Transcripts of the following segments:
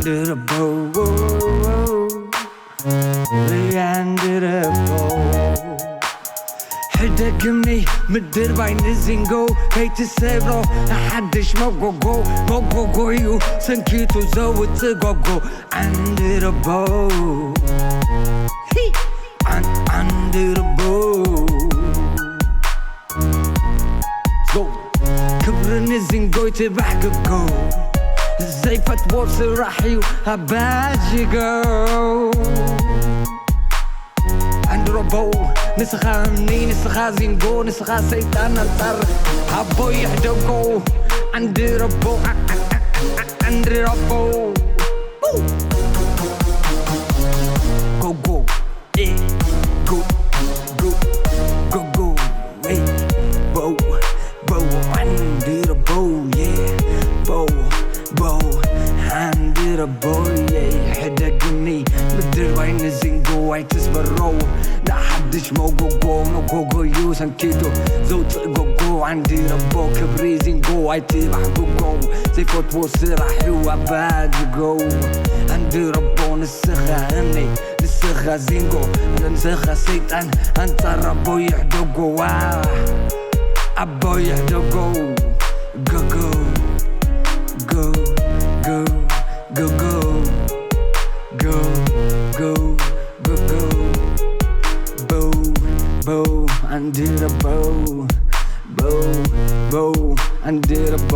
ድርበው፣ ሪያን ድርበው። ሕደግኒ ምድር ባይ ንዚንጎ ከይትሰብሮ፣ ንሓድሽ መጎጎ፣ መጎጎ እዩ ሰንኪቱ ዘውፅእ ጎጎ። ዓንድረቦ፣ ሂ! ዓን-፣ ዓንድረቦ። ጎ! ክብሪ ንዚንጎ ይትባሕ ክጎ። ዘይፈትዎ ስራሕ እዩ ኣባጅጎ። ዓንድረቦ፣ ንስኻ እምኒ፣ ንስኻ ዚንጎ፣ ንስኻ ሰይጣን ኣንጻር ኣቦይ ይሕደጎ። ዓንድረቦ፣ ዓ-፣ ዓ-፣ ዓ-፣ ዓ-፣ ዓ-፣ ዓንድረቦ። ኡ! ጎጎ፣ ኤ፣ ጎ፣ ጎ፣ ጎጎ፣ ኤ፣ ቦው፣ ቦው፣ ዓንድረቦ፣ የ፣ ቦው፣ ቦው፣ ዓንድረቦ፣ የ፣ ሕደግኒ ምድር ባይ ንዚንጎ ኣይትስበሮ። ንሓድሽ መጎጎ፣ መጎጎ እዩ ሰንኪቱ ዘውፅእ ጎጎ። ዓንድረቦ፣ ክብሪ ዚንጎ ኣይትባሕ ጎጎ። ዘይፈትዎ ስራሕ እዩ ኣባጅጎ። ዓንድረቦ፣ ንስኻ እምኒ፣ ንስኻ ዚንጎ፣ ንስኻ ሰይጣን ኣንጻር ኣቦይ ይሕደጎ። ዋ! ኣቦይ ይሕደጎ። ጎጎ፣ ጎ፣ ጎ፣ ጎጎ፣ ጎ፣ ጎ፣ ጎጎ። ቦው፣ ቦው፣ ዓንድረቦ። ቦው፣ ቦው፣ ዓንድረቦ።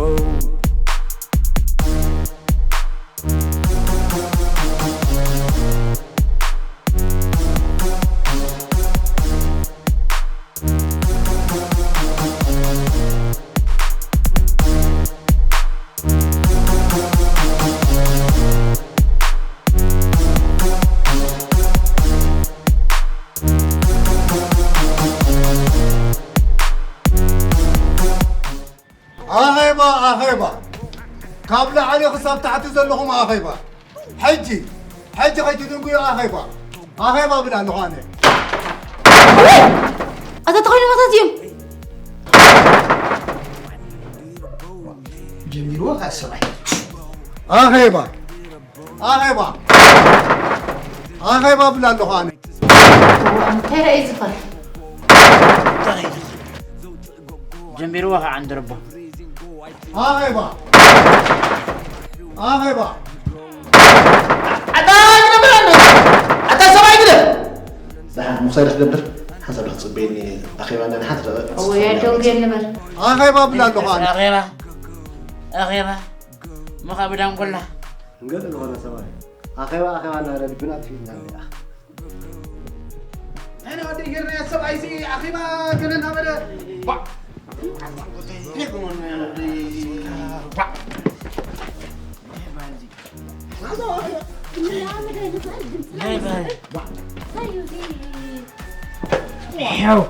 ኣኼባ፣ ኣኼባ። ካብ ላዕሊ ክሳብ ታሕቲ ዘለኹም ኣኼባ። ሕጂ፣ ሕጂ ከይትድንጉዩ ኣኼባ። ኣኼባ እብል ኣለኹ ኣነ። ኣታ ተኾይኑ መታት እዮም። ጀሚርዎ ካብ ሰብኣይ። ኣኼባ፣ ኣኼባ፣ ኣኼባ እብል ኣለኹ ኣነ። እዋ፣ እንታይ ረኣዩ ዝፈርሕ? ጀሚርዎ ከዓ ዓንድረቦ። ኣኼባ! ኣኼባ! ኣታ ግደፍ! ኣታ ሰብኣይ ግደፍ! ደሓን ምሳይ ክትገብር ሓንሳብ ክትፅበየኒ ኣኼባ እንዳና ሓንቲ ደቂቕ እወ፣ ያደው ገል ንበል። ኣኼባ እብል ኣለኹ ኣነ። ኣኼባ! ኣኼባ! እሞ ካብ ዳንጎላ። እንገለ ዝኾነ ሰብኣይ ኣኼባ፣ ኣኼባ እናበለ ልብና ኣጥፊእና እኒኣ። ኣነ ወዲ ጌርና ሰብኣይሲ ኣኼባ ገለ እናበለ። ባ! ባ! ይኸው።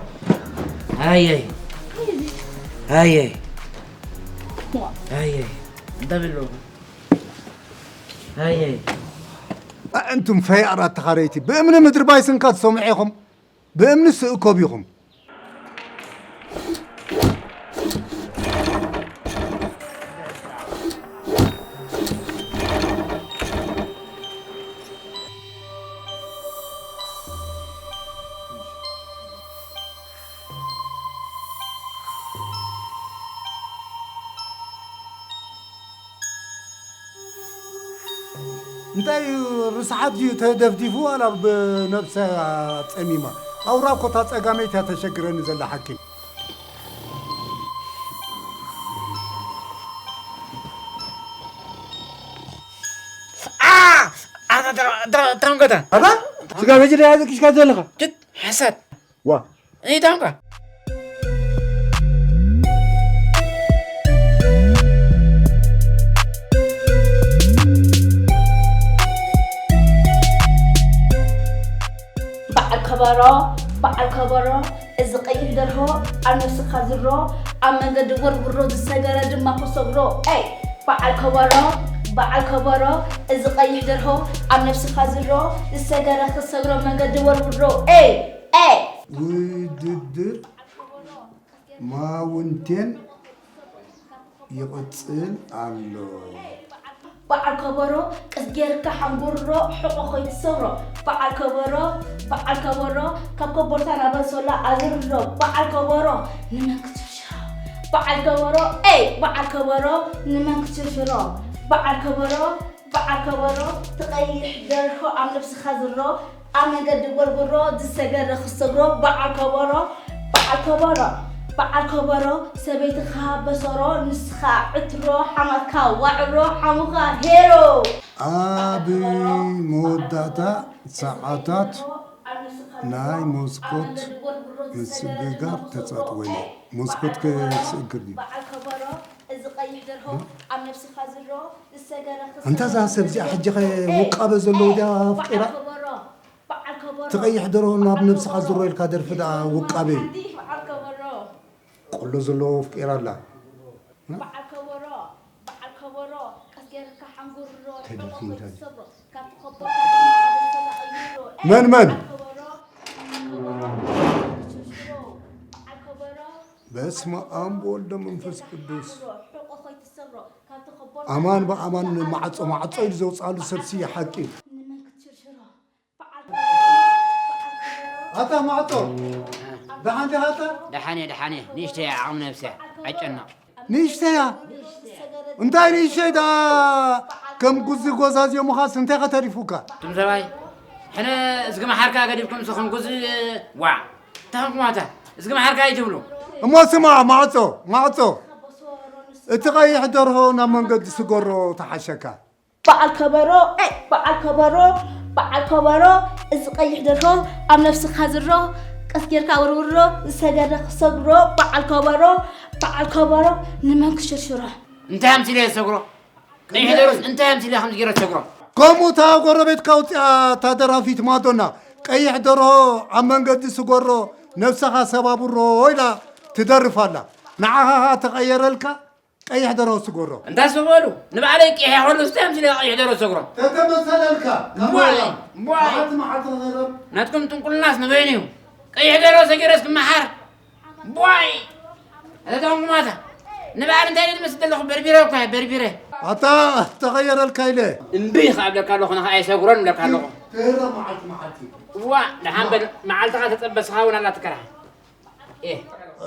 ኣየይ። ኣየይ። ኣየይ። እንታይ በሎ? ኣየይ። ኣንቱም ፈያራት ተኻረይቲ፣ ብእምኒ ምድሪ ባይ ስንካ ትሰምዑ ኢኹም፣ ብእምኒ ስእኮብ ኢኹም። እንታይ እዩ፣ ርስሓት ድዩ ተደፍዲፉ ዋላ ብነብሳ ጸሚማ? ኣውራ እኮ እታ ጸጋመይቲ እያ ተሸግረኒ ዘላ ሓኪም። ኣ! ኣታ ድራ-፣ ድራ-፣ ድራንጎታ። ኣታ? ስጋ በጂ ደኣ ዘኪሽካ ዘለኻ? ጭት፣ ሓሳድ። ዋ። እኔ ዳንጋ። በዓል ከበሮ፣ በዓል ከበሮ፣ እዚ ቀይሕ ደርሆ ኣብ ነብስኻ ዝሮ፣ ኣብ መንገዲ ወርውሮ፣ ዝሰገረ ድማ ክሰግሮ። ኤይ! በዓል ከበሮ፣ በዓል ከበሮ፣ እዚ ቀይሕ ደርሆ ኣብ ነብስኻ ዝሮ፣ ዝሰገረ ክሰግሮ፣ መንገዲ ወርውሮ። ኤይ! ኤይ! ውድድር ማውንቴን ይቕጽል ኣሎ። በዓል ከበሮ ቅስ ጌርካ ሓንጉርሮ ሕቖ ከይትሰብሮ። በዓል ከበሮ በዓል ከበሮ ካብ ኮቦርታ ናብ ኣንሶላ ኣዝርሮ። በዓል ከበሮ ንመን ክትሽርሽሮ? በዓል ከበሮ ኤይ በዓል ከበሮ ንመን ክትሽርሽሮ? በዓል ከበሮ በዓል ከበሮ ትቐይሕ ደርሆ ኣብ ነብስኻ ዝሮ። ኣብ መንገዲ ጎርጎሮ ዝሰገረ ክሰግሮ። በዓል ከበሮ በዓል ከበሮ በዓል ከበሮ ሰበይትኻ በሰሮ ንስኻ ዕትሮ ሓማትካ ዋዕሮ ሓሙኻ ሄሮ። ኣብ መወዳእታ ሰዓታት ናይ መስኮት ምስግጋር ተጻጥወኒ። መስኮት ከስእግር ድዩ? በዓል ከበሮ እዚ ቀይሕ ደርሆ ኣብ ነብስኻ ዝሮ ዝሰገረ ክሰግሮ። ኣንታ እዛ ሰብ እዚኣ ሕጂ ኸ ውቃበ ዘለዎ ድያ ኣፍቂራ? በዓል ከበሮ በዓል ከበሮ ትቐይሕ ደርሆ ናብ ነብስኻ ዝሮ ኢልካ ደርፊ ደኣ ውቃበ እዩ። በዓል ከበሮ ቆሎ ዘለዎ ኣፍቂራ ኣላ። በዓል ከበሮ በዓል ከበሮ ቀስ ጌርካ ሓንጉርሮ ተደርፊ ሕቖ እንታይ? ሰብሮ ካብቲ ከቦርታ ድማ ኣበሰላ ቀይሮ። መን መን? በዓል ከበሮ በዓል ከበሮ በስመ ኣብ ወወልድ ወመንፈስ ቅዱስ። ሕቖ ከይትሰብሮ ካብቲ ከቦርታ ኣማን ብኣማን ማዕጾ ማዕጾ ኢሉ ዘውጽኣሉ ሰብሲ ሓቂ። ንመን ክትሽርሽሮ? ኣታ ማዕጦ፣ ደሓን ዲኻ ኣታ? ደሓን እየ፣ ደሓን እየ። ንእሽተይ እያ፣ ዓቕሚ ነብሲ እያ። ኣይጨነቕ። ንእሽተይ እያ? እንታይ ንእሽተይ ደኣ ከም ጉዚ ጎዛዝዮምኻስ እንታይ ከ ተሪፉካ? እቱም ሰብኣይ፣ ሕነ እዝጊ መሓርካ ገዲፍኩም ንስኹም ጉዚ፣ ዋ፣ እንታይ ኾንኩም ኣታ? እዝጊ መሓርካ ኣይትብሉ። እሞ ስማዕ ማዕጾ፣ ማዕጾ፣ እቲ ቀይሕ ደርሆ ናብ መንገዲ ስገሮ ተሓሸካ። በዓል ከበሮ፣ ኤ፣ በዓል ከበሮ፣ በዓል ከበሮ፣ እዚ ቀይሕ ደርሆ ኣብ ነብስኻ ዝሮ፣ ቀስ ጌርካ ውርውሮ፣ ዝሰገረ ክሰግሮ፣ በዓል ከበሮ፣ በዓል ከበሮ፣ ንመን ክሽርሽሮ? እንታይ ኣምሲለ እየ ዝሰግሮ? ቀይሕ ደርሆስ እንታይ ኣምሲለ ከምዚ ገይረ ዝሰግሮ? ከምኡ እታ ጎረቤትካ ውፅኣ፣ እታ ደራፊት ማዶና፣ ቀይሕ ደርሆ ኣብ መንገዲ ስገሮ፣ ነብስኻ ሰባብሮ ኢላ ትደርፍ ኣላ። ንዓኻ ኸኣ ተቐየረልካ? ቀይሕ ደርሆ ስገሮ። እንታይ ስበሉ? ንባዕለይ ቀይሕ ከሎ ስታይ ኣምሲለ ቀይሕ ደርሆ ሰግሮ? ተተመሰለልካ። ካብ ቧይ፣ ሞራ። ቧይ። መዓልቲ መዓልቲ ንኸይረብ። ናትኩም ጥንቁልናስ ንበይኑ እዩ። ቀይሕ ደርሆ ሰጊረስ ክመሓር። ቧይ። እታ ተንጉማታ። ንባዕል እንታይ ኢለ ዝመስል ዘለኹ? በርቢረ እኮ እየ፣ በርቢረ። ኣታ ተቐየረልካ ኢለ። እምቢ ከኣ እብለካ ኣለኹ፣ ንኸኣ ኣይሰግሮን እብለካ ኣለኹ። ትህረብ መዓልቲ መዓልቲ። ዋ፣ ደሓን በል፣ መዓልትኻ ተጸበስኻ እውን ኣላ ትከራ።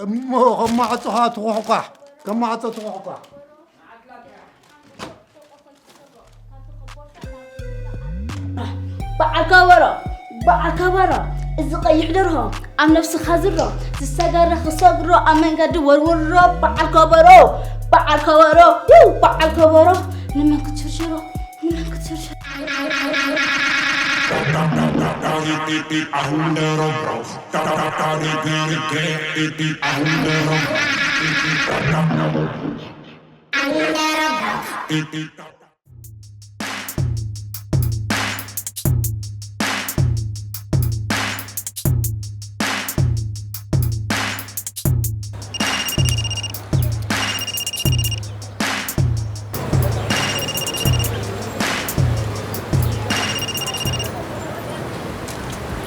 እሞ ከም ማዕጾኻ ትኹሕኳሕ፣ ከም ማዕጾ ትኹሕኳሕ። በዓል ከበሮ፣ በዓል ከበሮ፣ እዚ ቀይሕ ደርሆ ኣብ ነብስኻ ዝሮ፣ ዝሰገረ ክሰግሮ፣ ኣብ መንገዲ ወርውሮ። በዓል ከበሮ፣ በዓል ከበሮ፣ ው፣ በዓል ከበሮ፣ ንመን ክትሽርሽሮ? ንመን ክትሽርሽሮ?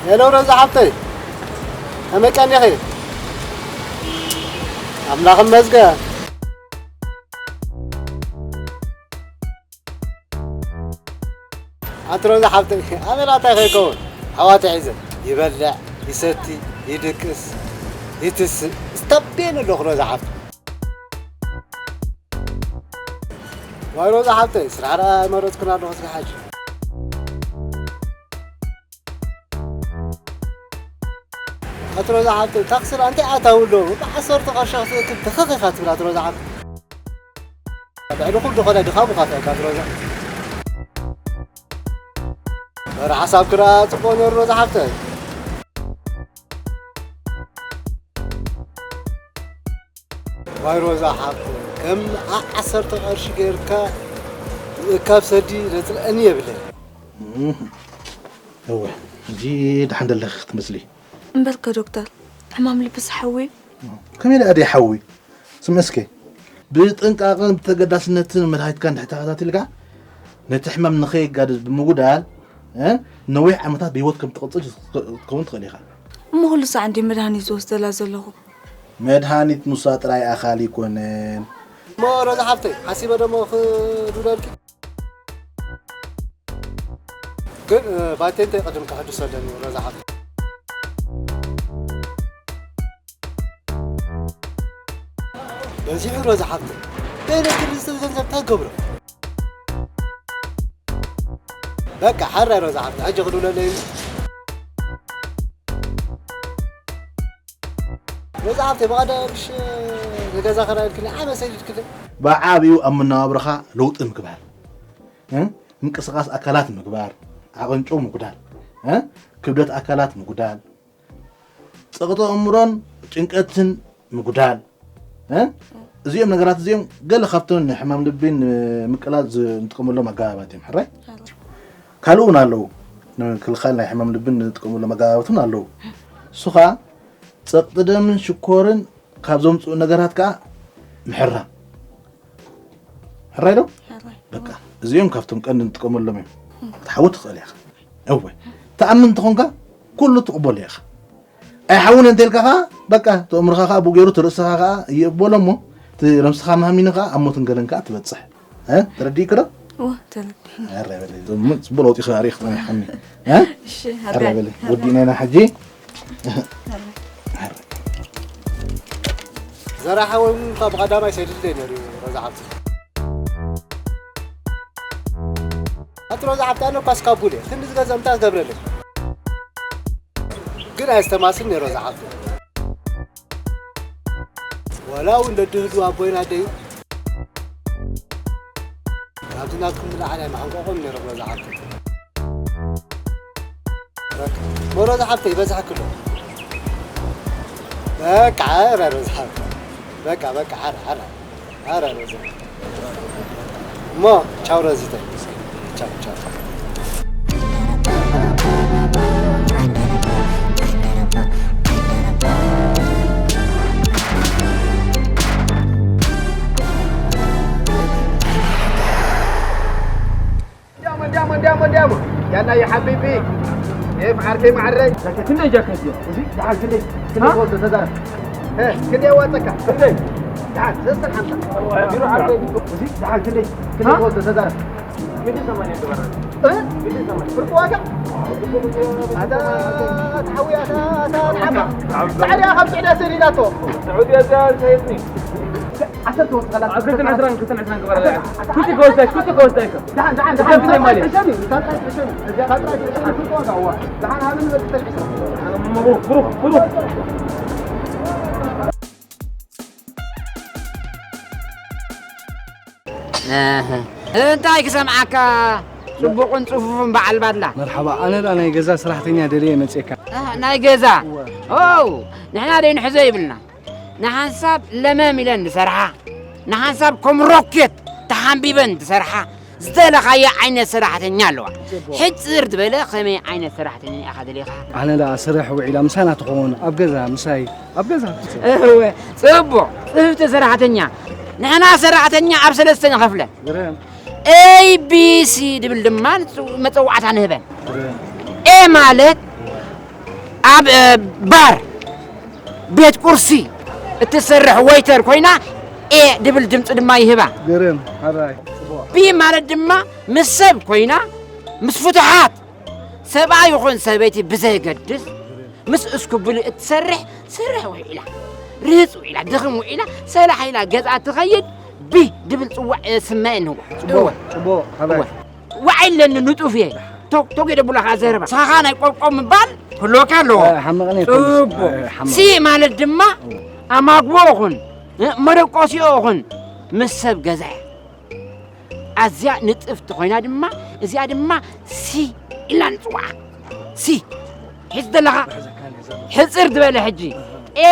ሄሎ ሮዛ ሓብተይ፣ ከመይ ቀኒኺ? ኣምላኽ ይመስገን። ኣንቲ ሮዛ ሓብተይ፣ ኣበይ ናታይ ከይከውን? ኣሕዋተይ ሒዘ ይበልዕ፣ ይሰቲ፣ ይድቅስ፣ ይትስእ፣ ስታቤን ኣለኹ ሮዛ ሓብተይ። ዋይ ሮዛ ሓብተይ፣ ስራሕ ደኣ ኣይመረጽኩን ኣለኹ እስከ ሓጂ። ኣቲ ሮዛ ሓብተይ፣ ታክሲ ደኣ እንታይ ኣታዊ ኣለዎ? ብዓሰርተ ቅርሺ ክትእክል ድኽኽ ኢኻ ትብል ኣቲ ሮዛ ሓብተይ። ልዕሊ ኩሉ ዝኾነ ድኻም እኳ ትእካ ኣቲ ሮዛ። ኧረ ሓሳብኪ ደኣ ጽቡቕ ነይሩ ሮዛ ሓብተይ። ዋይ ሮዛ ሓብተይ፣ ከም ዓ-፣ ዓሰርተ ቅርሺ ጌርካ ምእካብ ሰዲ ዘጽልኣኒ የብለይ። እህ፣ እወ፣ ሕጂ ደሓን ደለኺ ክትመስሊ። እምበርከ ዶክተር፣ ሕማም ልብስ ሓዊ? ከመይ ደኣ ደይ ሓዊ? ስምዒ እስከ። ብጥንቃቐን ብተገዳስነትን መድሃኒትካ እንድሕር ተኸታቲልካ፣ ነቲ ሕማም ንኸየጋድድ ብምጉዳል፣ እ፣ ነዊሕ ዓመታት ብህይወት ከም ትቕጽል ክትከውን ትኽእል ኢኻ። እሞ ኩሉ ሳዕ እንድየ መድሃኒት ዝወስደላ ዘለኹ። መድሃኒት ምውሳድ ጥራይ ኣኻሊ ኣይኮነን። እሞ ሮዛ ሓፍተይ፣ ሓሲበ ደሞ ክድውለልኪ። ግን ባቴንተይ ቅድም ከሕድሶ ኣለኒ ሮዛ ሓፍቲ። በዚሑ ሮዛ ሓፍቲ። በለ ክልስተ ገንዘብ እንታይ ገብሮ? በቃ ሓራይ ሮዛ ሓፍቲ ሕጂ ክድውለለይ። ሮዛ ሓፍቲ ብቐደምሽ ንገዛ ክራይ ኢልክኒ ዓመት ሰዲድክኒ። ብዓብዩ ኣብ መነባብሮኻ ለውጢ ምግባር፣ እ? ምንቅስቃስ ኣካላት ምግባር፣ ዓቐንጮ ምጉዳል፣ እ? ክብደት ኣካላት ምጉዳል፣ ጸቕጢ ኣእምሮን ጭንቀትን ምጉዳል፣ እ? እዚኦም ነገራት እዚኦም ገለ ካብቶም ንሕማም ልቢ ንምቅላል ዝ-፣ ንጥቀመሎም ኣገባባት እዮም። ሕራይ? ካልእ እውን ኣለዉ። ንምክልኻል ናይ ሕማም ልቢ ንጥቀመሎም ኣገባባት እውን ኣለዉ። እሱ ኸኣ ጸቕጢ ደምን ሽኮርን ካብ ዘምጽኡ ነገራት ከኣ ምሕራም። ሕራይ ዶ? ሕራይ። በቃ፣ እዚኦም ካብቶም ቀንዲ ንጥቀመሎም እዮም። ክትሓዊ ትኽእል ኢኻ። እወ። ትኣምን እንተኾንካ፣ ኩሉ ትቕበሎ ኢኻ። ኣይሓውን እንተ ኢልካ ኸኣ፣ በቃ፣ እቲ ኣእምሮኻ ኸኣ ብኡ ገይሩ፣ እቲ ርእስኻ ኸኣ ይቕበሎ እሞ፣ እቲ ረምስኻ መሃሚኑ ኸኣ ኣብ ሞትን ገለን ከኣ ትበጽሕ። እ? ተረዲእኪ ዶ? እወ፣ ተረዲእኒ። ኣረ በሊ፣ ጽቡቕ ለውጢ ኸኣ ርኢኺ ጸኒሕክኒ። እ? እሺ፣ ኣረ በሊ፣ ወዲእና ኢና ሕጂ። ዘራ ሓወይ እውን እኳ ብቐዳማይ ሰዲድለይ ነይሩ እዩ፣ ሮዛ ሓብቲ። ኣቲ ሮዛ ሓብቲ፣ ኣነ እኳ እስካቡል እየ። ክንዲ ዝገንዘብ እንታይ ክገብረለይ? ግን ኣየስተማስልን እየ ሮዛ ሓብቲ። ወላ እውን ደድህዱ ኣቦይን ኣደይን ካብዚ ናትኩም ንላዕሊ ኣይመሓንቆቖም ነይሮም ሮዛ ሓብተይ። በቃ፣ ሮዛ ሓብተይ በዛሕክሎ። በቃ፣ ኧረ ሮዛ ሓብተይ። በቃ፣ በቃ፣ ሓራ፣ ሓራ። ሓራ ሮዛ። እሞ ቻው ሮዚተይ። ቻው፣ ቻው። እንዲያሞ፣ እንዲያሞ፣ እንዲያሞ፣ እንዲያሞ። ያላ ያ ሓቢቢ። ኬፍ ዓርከይ መዓረይ። ጃኬት ክንደይ ጃኬት እዩ? እዚ ደሓን ክንደይ? ክንደይ ሃ? ትወስዶ ተዛረብ። እ፣ ክንደይ ያዋፀካ? ክንደይ? ደሓን፣ ሰለስተን ሓምሳ። ቢሮ ዓርከይ። እዚ ደሓን ክንደይ? ክንደይ ሃ? ትወስዶ ተዛረብ። ክንደይ ሰማንያ ይግበራል? እ? ክንደይ ሰማንያ? ፍርቂ ዋጋ? ኣታ፣ ኣታ ሓዊ፣ ኣታ፣ ኣታ፣ ኣታ፣ ሓማ። ጻዕዳ ካብ ጽዕዳ ሰሊላቶ። ስዑድያ እዚኣ ሸየጥኒ። ዓሰርተ ወርቂ ኸላስ ኣብ ክልተን ዕስራን፣ ክልተን ዕስራን ግበረላ። ኩቲ ከወስዳይ፣ ኩቲ ከወስዳይ። ደሓን፣ ደሓን፣ ደሓን፣ ደሓን፣ ደሓን፣ ደሓን፣ ደሓን፣ ደሓን፣ ደሓን፣ ደሓን፣ ደሓን፣ ደሓን፣ ደሓን፣ ደሓን፣ ደሓን፣ ደሓን፣ ደሓን፣ ደሓን፣ እህ፣ እንታይ ክሰምዓካ? ጽቡቕን ጽፉፍን በዓል ባድላ። መርሓባ፣ ኣነ ደኣ ናይ ገዛ ሰራሕተኛ ደልየ መጽኤካ። ኣህ፣ ናይ ገዛ? እወ። ኦው፣ ንሕና ደይ ንሕዞ ይብልና። ንሓንሳብ ለመም ኢለን ዝሰርሓ፣ ንሓንሳብ ከም ሮኬት ተሓንቢበን ዝሰርሓ፣ ዝደለኻዮ ዓይነት ሰራሕተኛ ኣለዋ። ጽቡቕ። ሕጽር ዝበለ ከመይ ዓይነት ሰራሕተኛ ኢኻ ደሊኻ? ኣነ ደኣ ስራሕ ውዒላ ምሳና ትኸውን፣ ኣብ ገዛ ምሳይ፣ ኣብ ገዛ ትጽ-፣ እወ፣ ጽቡቕ። ጽፍቲ ሰራሕተኛ። ንሕና ሰራሕተኛ ኣብ ሰለስተ ንኸፍለ። ግርም። ኤ ቢ ሲ ድብል ድማ ንጽ-፣ መጸዋዕታ ንህበን። ግርም። ኤ ማለት ኣብ፣ እ፣ ባር፣ ቤት ቁርሲ እትሰርሕ ወይተር ኮይና ኤ ድብል ድምፂ ድማ ይህባ። ግርም፣ ሕራይ። ቢ ማለት ድማ ምስ ሰብ ኮይና ምስ ፍቱሓት ሰብኣይ ይኹን ሰበይቲ ብዘይገድስ ምስ እስኩብሊ እትሰርሕ ስርሕ ውዒላ፣ ርህፅ ውዒላ፣ ድኽም ውዒላ፣ ሰላሕ ኢላ ገዝኣ ትኸይድ ቢ ድብል ፅዋዕ፣ እ፣ ስመ ንህዋ። ጽቡቕ፣ እወ። ጽቡቕ፣ ሕራይ። እወ። ዋዒ ኣለኒ ንጡፍ እየ። ቶግ ቶግ የደብሎ ከኣ ዘረባ። ሳኻ ናይ ቆብቆብ ምባል ክህልወካ ኣለዎ። እ፣ ሓመቕኒ ጽቡቕ። እ፣ ሓመቕ። ሲ ማለት ድማ ኣማግቦ ይኹን፣ እ፣ መደቆሲኦ ይኹን ምስ ሰብ ገዛ እያ። ኣዝያ ንጥፍቲ ኮይና ድማ፣ እዚኣ ድማ ሲ ኢልና ንጽውዓ። ሲ። ሒዝ ዘለኻ? ሕጽር ዝበለ ሕጂ። ኤ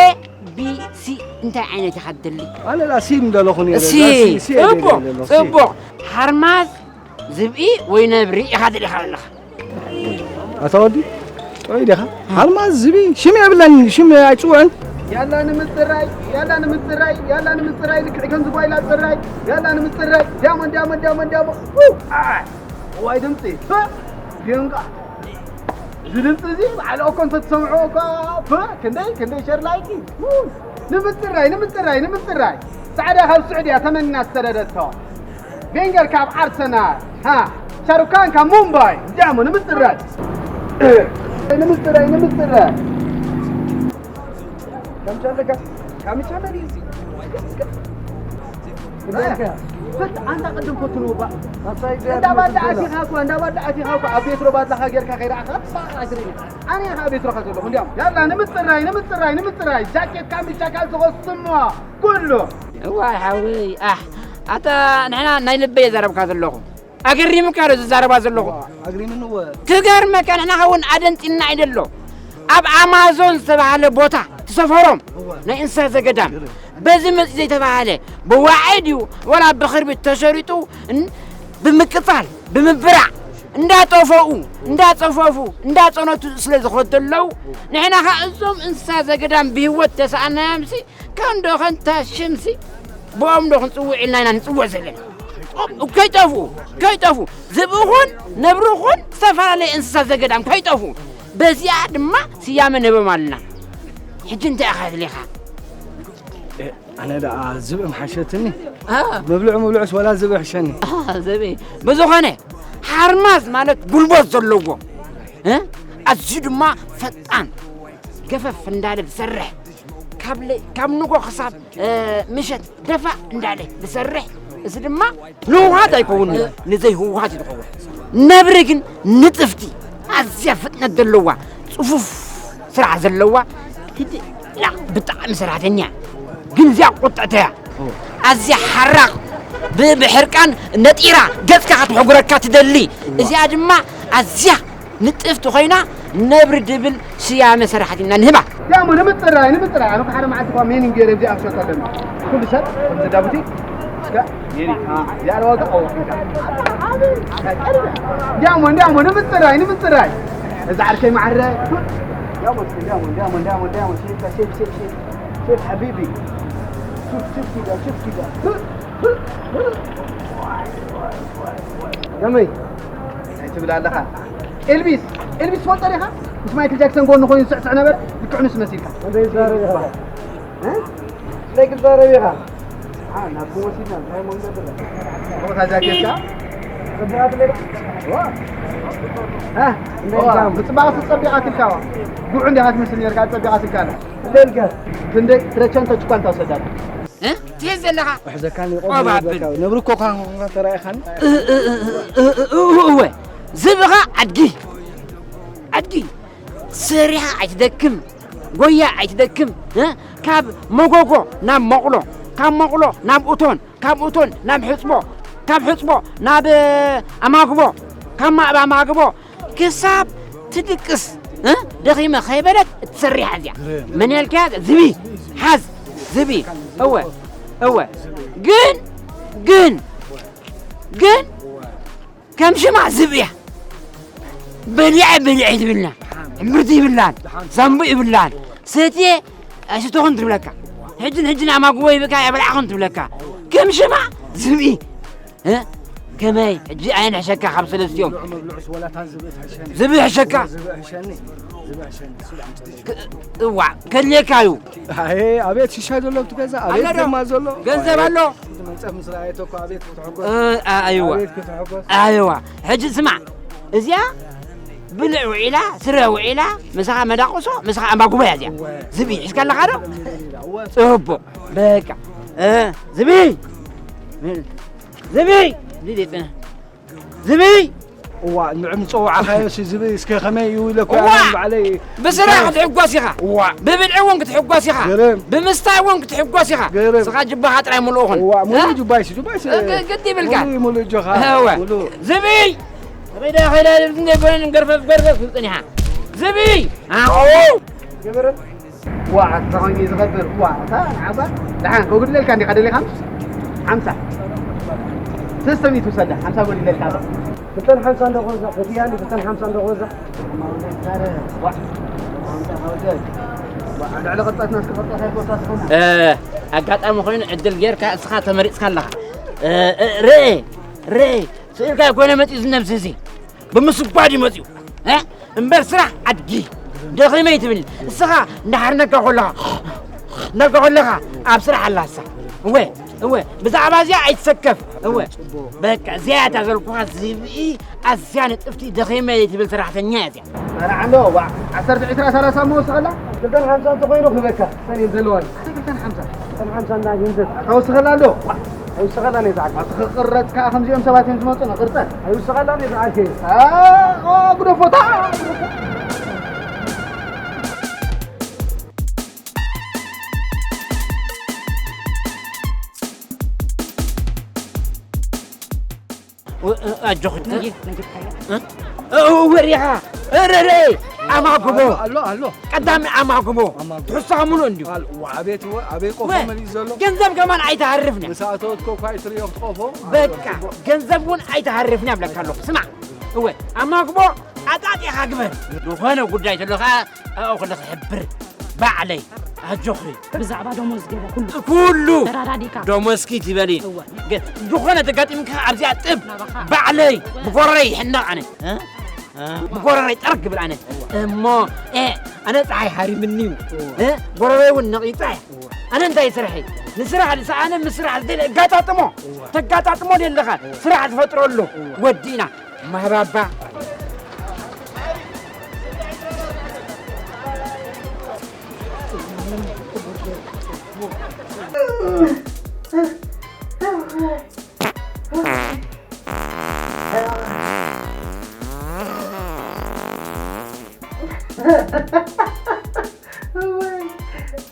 ቢ ሲ እንታይ ዓይነት ኢኻ ትደሊ? ኣነ ላ ሲ ምደለኹ ነይረ። ሲ። ሲ፣ ሲ እየ ጽቡቕ፣ ደልየ ዘለኹ፣ ሲ። ጽቡቕ። ሓርማዝ ዝብኢ ወይ ነብሪ ኢኻ ደሊኻ ዘለኻ? ኣታ ወዲ፣ ጥዑይ ዲኻ? ሓርማዝ ዝብኢ ሽም የብለን፣ ሽም ኣይጽውዕን። ያላ ንምጽራይ፣ ያላ ንምጽራይ፣ ያላ ንምጽራይ፣ ልክዕ ከም ዝጓይላ ጽራይ፣ ያላ ንምጽራይ፣ ዳሞን፣ ዳሞን፣ ዳሞን፣ ዳሞን። ው! ኣይ! እዋይ ድምፂ! ፍ! ጌንጋ! እዚ ድምፂ እዚ በዓል እኮ እንተትሰምዖ እኳ፣ ፍ! ክንደይ፣ ክንደይ ሸር ላይኪ! ው! ንምጽራይ፣ ንምጽራይ፣ ንምጽራይ! ጻዕዳ ካብ ስዑድያ ተመኒና ዝሰደደቶ። ቬንገር ካብ ኣርሰናል። ሃ! ሻሩካን ካብ ሙምባይ ጃሞ ንምጽራይ ንምጽራይ ንምጽራይ ከምቻለካ ከምቻለኒ ፍት ኣንታ ቅድም ኮትንዎ ባ እንዳባዳ ኣቲኻ እኮ እንዳባዳ ኣቲኻ እኮ ኣብ ቤትሮ ባድላኻ ጌርካ ከይረኣኻ ኣስሪኒ ኣነ ኢኻ ኣብ ቤትሮ ከዘለኹ እንዲያም ያላ ንምጽራይ ንምጽራይ ንምጽራይ ጃኬት ካምቻ ካልሲ ኮስትሞ ኩሉ እዋይ ሓወይ ኣሕ ኣታ ንሕና ናይ ልበይ የዛረብካ ዘለኹ ኣገሪምካ ዶ ዝዛረባ ዘለኹ ኣግሪምንዎ ክገርመካ ንሕና ኸውን ኣደንጢና ኣይደሎ ኣብ ኣማዞን ዝተባሃለ ቦታ ትሰፈሮም ናይ እንስሳ ዘገዳም በዚ መፂ ዘይተባሃለ ብዋዒ ድዩ ወላ ብክርቢት ተሸሪጡ እን- ብምቅፃል ብምብራዕ እንዳጠፈኡ እንዳፀፈፉ እንዳፀነቱ ስለ ዝኸዱ ኣለዉ ንሕና ኸዓ እዞም እንስሳ ዘገዳም ብህይወት ተሰኣናዮምሲ ከም ዶ ኸንታ ሽምሲ ብኦም ዶ ክንፅውዕ ኢልና ኢና ንፅውዕ ዘለና ከይጠፍኡ ከይጠፍኡ ዝብኢ ኹን ነብሪ ኹን ዝተፈላለየ እንስሳ ዘገዳም ከይጠፍኡ በዚኣ ድማ ስያመ ንህቦም ኣለና ሕጂ እንታይ ኢኻ ኣድሊኻ ኣነ ደኣ ዝብኢ ምሓሸትኒ መብልዑ ምብልዑስ ወላ ዝብኢ ሕሸኒ ዘብኢ ብዝኾነ ሓርማዝ ማለት ጉልበት ዘለዎ ኣዝዩ ድማ ፈጣን ገፈፍ እንዳለ ዝሰርሕ ካብ ንጎ ክሳብ ምሸት ደፋ እንዳለ ዝሰርሕ እዚ ድማ ንህወሓት ኣይከውን ንዘይ ህወሓት እዩ ዝኸውን ነብሪ ግን ንጥፍቲ ኣዝያ ፍጥነት ዘለዋ ፅፉፍ ስራሕ ዘለዋ ህድእ ኢላ ብጣዕሚ ሰራሕተኛ ግን እዚኣ ቁጥዕተያ ኣዝያ ሓራቕ ብሕርቃን ነጢራ ገፅካ ክትሕጉረካ ትደሊ እዚኣ ድማ ኣዝያ ንጥፍቲ ኮይና ነብሪ ድብል ስያመ ሰራሕትና ንህባ። ያሞ ንምጥራይ ንምጥራይ ኣነ ሓደ መዓልቲ እኳ ሜኒን ገይረ እዚኣ ክሸጠለን ኩሉ ሰብ ከምዚ ዳቡቲ እስከ ሜኒ ያለ ዋጋ ኣወቂታ ያሞ እንዲያሞ ንምጥራይ ንምጥራይ እዛ ዓርከይ ማዕረ ያሞ እንዲያሞ እንዲያሞ እንዲያሞ እንዲያሞ ሼፍ ሼፍ ሼፍ ሼፍ ሼፍ ሓቢቢ ሹፍ ሹፍ ኪዳ ሹፍ ኪዳ ከመይ እንታይ ትብል ኣለኻ? ኤልቪስ ኤልቪስ ትፈልጦ ዲኻ? ምስ ማይክል ጃክሰን ጎኒ ኮይኑ ዝስዕስዕ ነበረ። ልክዕ ንሱ መሲልካ። እንታይ ትዛረብ ኢኻ? እንታይ ክትዛረብ ኢኻ? ናብቲ ወሲድና እንታይ ሞ ንገብር? ቦታ ጃኬትካ ብፅባቐ ጸቢቓትልካ ጉዕ እንዲኻ ትመስል ነርካ ጸቢቓትልካ ኣላ። ክንደይ ትረቸንቶ ችኳ እንታ ወሰዳት? ትሄድ ዘለኻ ኣሕዘካኒ ቆባብል ነብሪ እኮ ኳንኳ ተራኢኻኒ እወ ዝብኻ ኣድጊ ኣድጊ ሰሪሓ ኣይትደክም ጎያ ኣይትደክም ካብ መጎጎ ናብ መቑሎ ካብ መቑሎ ናብ እቶን ካብ እቶን ናብ ሕፅቦ ካብ ሕፅቦ ናብ ኣማግቦ ካብ ማእባ ኣማግቦ ክሳብ ትድቅስ ደኺመ ከይበለት እትሰርሕ እዚኣ መን ያልካያ ዝቢ ሓዝ ዝቢ እወ እወ ግን ግን ግን ከም ሽማ ዝብያ በሊዐ በሊዐ ትብልና ዕምርቲ ይብላን ሳምቡ ይብላን ሰትየ ኣይስተኹን ትብለካ ሕጅን ሕጅን ኣማግቦ ይብካ የበላዕኹን ትብለካ ከም ሽማ ዝብኢ ከመይ ሕጂ ኣየን ሕሸካ ካብ ሰለስቲኦም ዝብኢ ሕሸካ እዋ ከድልየካ እዩ ኣቤት ሽሻ ዘሎ ብቲ ገዛ ኣቤት ገማ ዘሎ ገንዘብ ኣሎ መፀፍ ምስ ረኣየቶ እኮ ኣቤት ክትሕጎስ ኣቤት ክትሕጎስ ኣይዋ ሕጂ ስማዕ እዚኣ ብልዕ ውዒላ ስረ ውዒላ ምሳኻ መዳቆሶ ምሳኻ ኣምባጉባ እያ እዚኣ ዝብኢ ሒዝካ ኣለኻ ዶ ፅቡቅ በቃ ዝብኢ ዝብኢ ዝብኢ እዋ ንዕም ዝፀዋዕኻዮ ሲ ዝብኢ እስከ ከመይ እዩ ኢለኩ እዋ ባዕለይ ብስራሕ ክትሕጎስ ኢኻ እዋ ብብልዒ እውን ክትሕጎስ ኢኻ ገረም ብምስታይ እውን ክትሕጎስ ኢኻ ገረም እስኻ ጅባኻ ጥራይ ሙሉእ ኹን እዋ ሙሉእ እ? ጁባይ ሲ ጁባይ ሲ ግ- ግድ ይብልካ ሙሉእ ሙሉእ እጆኻ እወ ሙሉእ ዝብኢ ከመይ ዳ ከይዳ ልብስ እንደ ጎነን ገርፈፍ ገርፈፍ ትብል ፀኒሓ ዝብኢ ኣው ገበረት ዋዕ ተኾይኑ እዩ ዝኸብር ዋዕ እታ ንዓባ ደሓን ከጉድለልካ እንዲኻ ደሊኻ ምስ ሓምሳ ሰለስተ ሚእቲ ውሰዳ ሓምሳ ጎዲለልካ ኣሎ ብተን ሓምሳ እንዶ ክወዛ ከፍያ እንዲ ብተን ሓምሳ እንዶ ክወዛ ልዕሊ ቅርጻትና እስከ ቅርጻ ሳይኮታ ዝኾነ ኣጋጣሚ ኮይኑ ዕድል ጌርካ እስኻ ተመሪጽካ ኣለኻ ርኤ ርኤ ስእልካ ይኮነ መጺኡ ዝነብስ እዚ ብምስጓድ እዩ መጺኡ እምበር ስራሕ ኣድጊ ደኺመ ይትብል እስኻ እንዳሓርነካ ከለኻ እንዳካ ከለኻ ኣብ ስራሕ ኣላ እሳ እወ እወ፣ ብዛዕባ እዚኣ ኣይትሰከፍ። እወ። ጽቡቕ። በቃ፣ እዚኣ እያ እታ ዘልኩኻ ዝብኢ ኣዝያ ንጥፍቲ ደኺመ እየ ትብል ሰራሕተኛ እያ እዚኣ። ኧረ ዓሎ፣ ዋ፣ ዓሰርተ ዒስራ ሰላሳ እሞ ወስኸላ። ክልተን ሓምሳ እንተኾይኑ ክህበካ። ሰን እየን ዘለዋኒ። ክልተን ሓምሳ። ክልተን ሓምሳ እንዳ ገንዘብ። ኣታ ወስኸላ ኣሎ። ኣይውስኸላን እየ ዝዓርከይ። ኣቲ ክቕረጽ ከኣ ከምዚኦም ሰባት እዮም ዝመጹ፣ ንቕርጸን። ኣይውስኸላን እየ ዝዓርከይ። ኣ፣ ኦ፣ ግደፎታ። ኣጆኺ። ነጊር፣ ነጊር፣ ካያ። እ? እ፣ ወሪኻ። እረረ! ኣማግቦ። ኣሎ፣ ኣሎ፣ ኣሎ። ቀዳሚ ኣማግቦ። ኣማግቦ። ትሕዝቶኻ ምሉእ እንድዩ። ኣል-፣ ዋ፣ ኣቤት፣ ወ-፣ ኣቤት ቆፎ ወ-፣ መሊኡ ዘሎ። ገንዘብ ከማን ኣይትሃርፍን። ምስ ኣተወትኮ እኳ ኣይትርእዮ ክትቆፎ። በቃ፣ ኣቤት፣ ጽቡቕ። ገንዘብ እውን ኣይትሃርፍን እያ ብለካ ኣለኹ። ስማዕ፣ እወ፣ ኣማግቦ ኣጣጢኻ ግበር። ዝኾነ ጉዳይ ተሎ ኸኣ ኣብኡ ከለኺ ሕብር ባዕለይ ኣጆኺ። ብዛዕባ ደሞዝ ገለ ኩሉ ኩሉ ተራዳዲካ። ደሞዝኪ ትበሊ። እወ። ገ-፣ ዝኾነ ተጋጢምካ ኣብዚኣ ጥብ ናባኻ። ባዕለይ እወ። ብጎረረይ ይሕነቕ ኣነ። እ? እ? ብጎረረይ ጠርግ ክብል ኣነ። እወ። እሞ፣ እ፣ ኣነ ጸሓይ ሃሪምኒ እዩ። እወ። እ? ጎረረይ እውን ነቒጻ እያ። እወ። ኣነ እንታይ ስርሐይ? ንስራሕ ዝሰኣነ ምስ ስራሕ ዝደለ እጋጣጥሞ። እወ። ተጋጣጥሞ ደለኻ። እወ። ስራሕ ዝፈጥረሉ። እወ። ወዲእና። ማህባባ።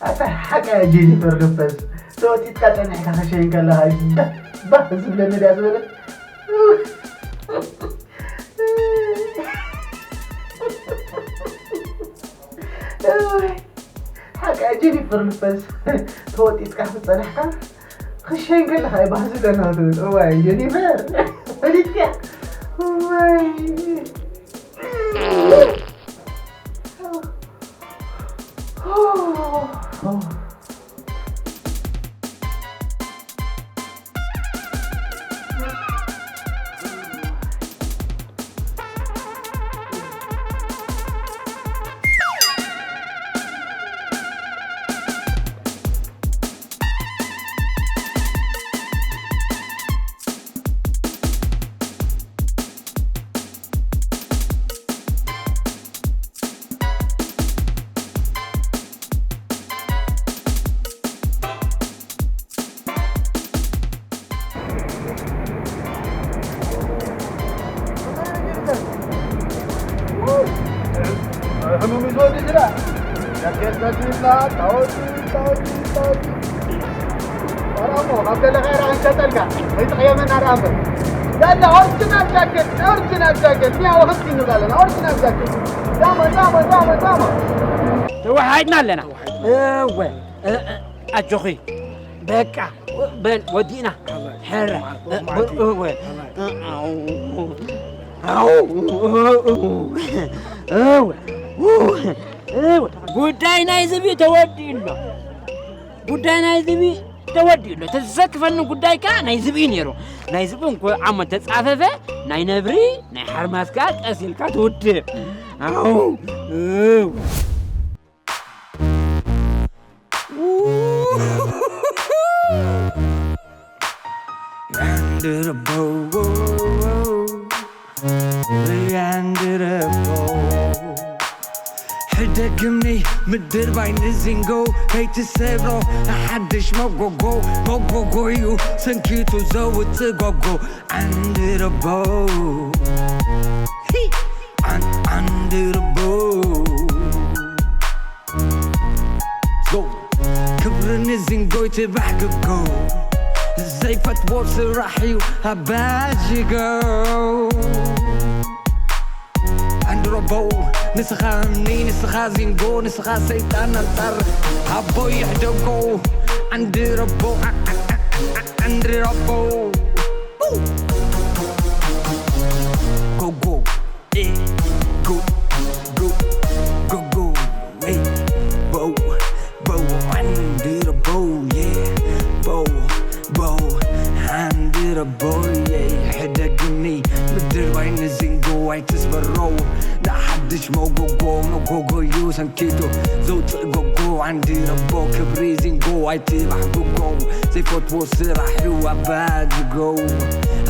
ኣታ ሓቃ ጀኒፈር ሎፐዝ ተወጢጥካ ጸኒሕካ ክሸይን ከለኻ ባህ ዝብለኒ ድያ ዝበለ። ሓቃ ጀኒፈር ሎፐዝ ተወጢጥካ ዝጸናሕካ ክሸይን ከለኻ እዩ ባህ ዝብለና ትብል። እዋይ ጀኒፈር ፈሊጥካ። እዋይ። ሕሙም እዩ ዝወዲ ስራ። ጃኬት ተሲእና፣ ታወዲ፣ ታወዲ፣ ታወዲ። ኣራሞ፣ ኣብ ገለ ኸይራ ክንሸጠልካ። ከይትቕየመና ደኣ እምበር። ዳላ ኦሪጂናል ጃኬት፣ ኦሪጂናል ጃኬት። ሚያ ወኽቲ ንብላ ኣለና፣ ኦሪጂናል ጃኬት። ዳማ፣ ዳማ፣ ዳማ፣ ዳማ። ተወሓሂድና ኣለና። እወ፣ እ፣ እ፣ ኣጆኺ። በቃ፣ በል፣ ወዲእና። ሕረ። እ፣ እ፣ እወ። እወ። እወ። ጉዳይ ናይ ዝብኢ ተወዲኡ ኣሎ። ጉዳይ ናይ ዝብኢ ተወዲኡ ኣሎ። ተዘክፈኒ ጉዳይ ከኣ ናይ ዝብኢ ነይሩ። ናይ ዝብኢ እንኮ ዓሞ ተጻፈፈ፣ ናይ ነብሪ፣ ናይ ሓርማዝ ከኣ ቀስ ኢልካ ትውድእ። ኣው፣ እው። And the bow, and the bow. ሕደግኒ ምድር ባይ ንዚንጎ ከይትሰብሮ ሓድሽ መጎጎ መጎጎ እዩ ሰንኪቱ ዘውፅእ ጎጎ። And the bow. Hi. And, and the bow. Go. ክብሪ ንዚንጎ ይትባዕ ክጎ ዘይፈትዎ ስራሕ እዩ ኣባጅጎ። ኣንድሮቦ ንስኻ እምኒ ንስኻ ዚንጎ ንስኻ ሰይጣን ኣንጻር ኣቦ ይሕደጎ። ኣንድሮቦ ኣንድሮቦ ጎጎ። Go, go, go, go, go, go, hey. Bow, bow, under the bow, yeah. Bow, bow, under the bow, yeah. ሕደግኒ ምድር ባይ ንዚንጎ ኣይትስበሮ። ንሓደ ድሽ መጎጎ መጎጎ እዩ ሰንኪቱ ዘውፅእ ጎጎ ዓንዲ ረቦ ክብሪ ዚንጎ ኣይትባሕ ብጎ ዘይፈትዎ ስራሕ እዩ ኣባድጎ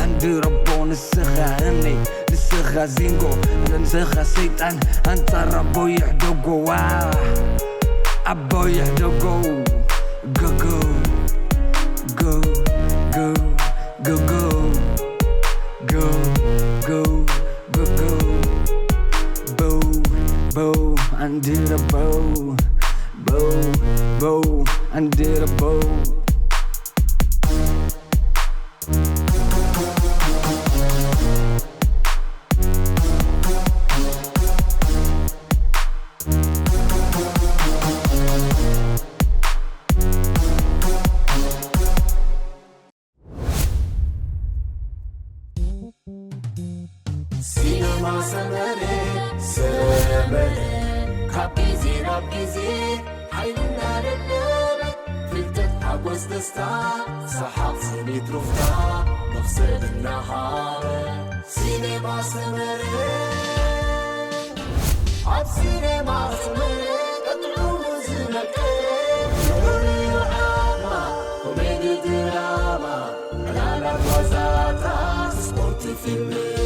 ዓንዲ ረቦ ንስኻ እኔ ንስኻ ዚንጎ ንስኻ ሰይጣን ኣንፃር ኣቦ ይሕደጎ ዋ ኣቦ ይሕደጎ ጎጎ ጎ ጎ ጎ ጎ ጎ ጎ ጎ ጎ ጎ ጎ Bow, bow, under the bow. Bow, bow, under the bow. ሲነማ ሰመረ ሰመረ ካብ ግዜ ናብ ግዜ ሓይልና ደለበ ፍልጠት ሓጎስ ደስታ ሰሓቕ ስኒት ሩፍታ መኽሰብ እናሃበ ሲነማ ሰመረ ኣብ ሲነማ ሰመረ ቀጥዑ ዝመቀረ ፍቕሪ ዓማ ኮሜዲ ድራማ ዕላላት ዋዛታት ስፖርት ፊልም